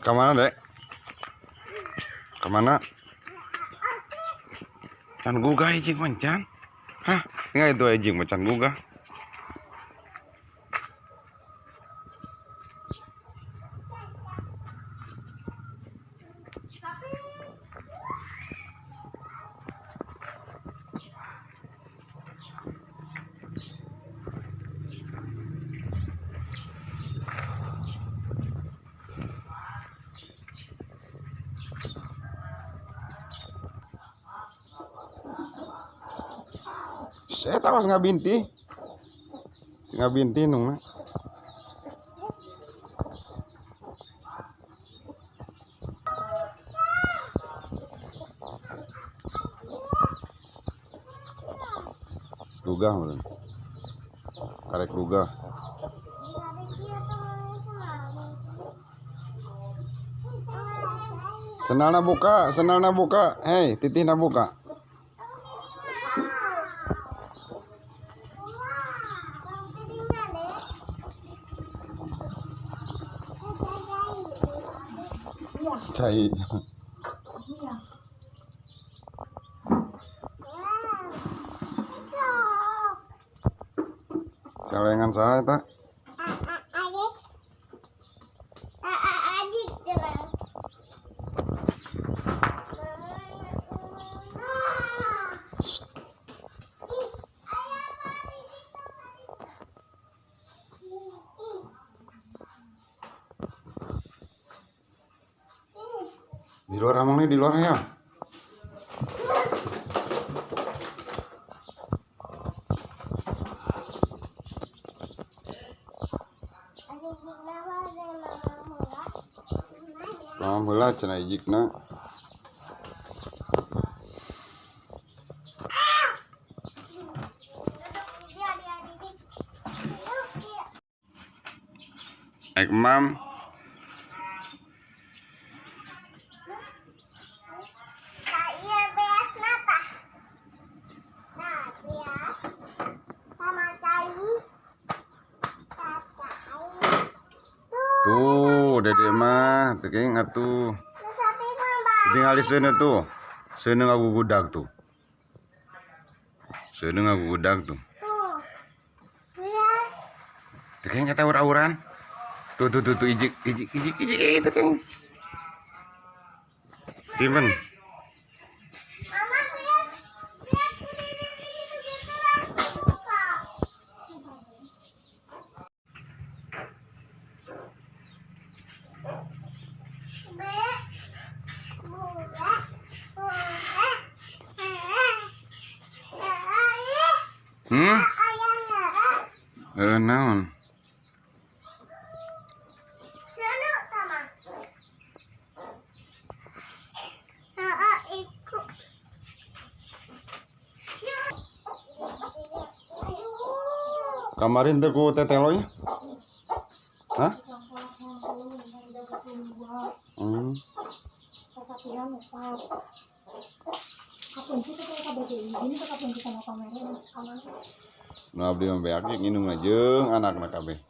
Kemana, Dek? Kemana? Can gugah ijing mancan. Hah? Tinggal itu ijing macan gugah. Saya tahu ngabinti. Ngabinti nung. Gugah meureun. Karek gugah. Sendalna buka, sendalna buka. Hei, titihna buka. Cai. Celengan saya tak? Di luar amangnya, di luar ya. Mamah heula cenah ijikna. Ek mam. Tuh, dede mah, teuing atuh. Tinggal di sana tuh. Seuneu ngagugudag tuh. Seuneu ngagugudag tuh. Teuing eta aur-auran. Tuh tuh tuh tuh ijik ijik ijik ijik itu keng. Simpen. Hmm? Naon? Kamarin teh ku teteh lo ya? Hah? Nah, abdi mah beak nginum aja anakna kabeh.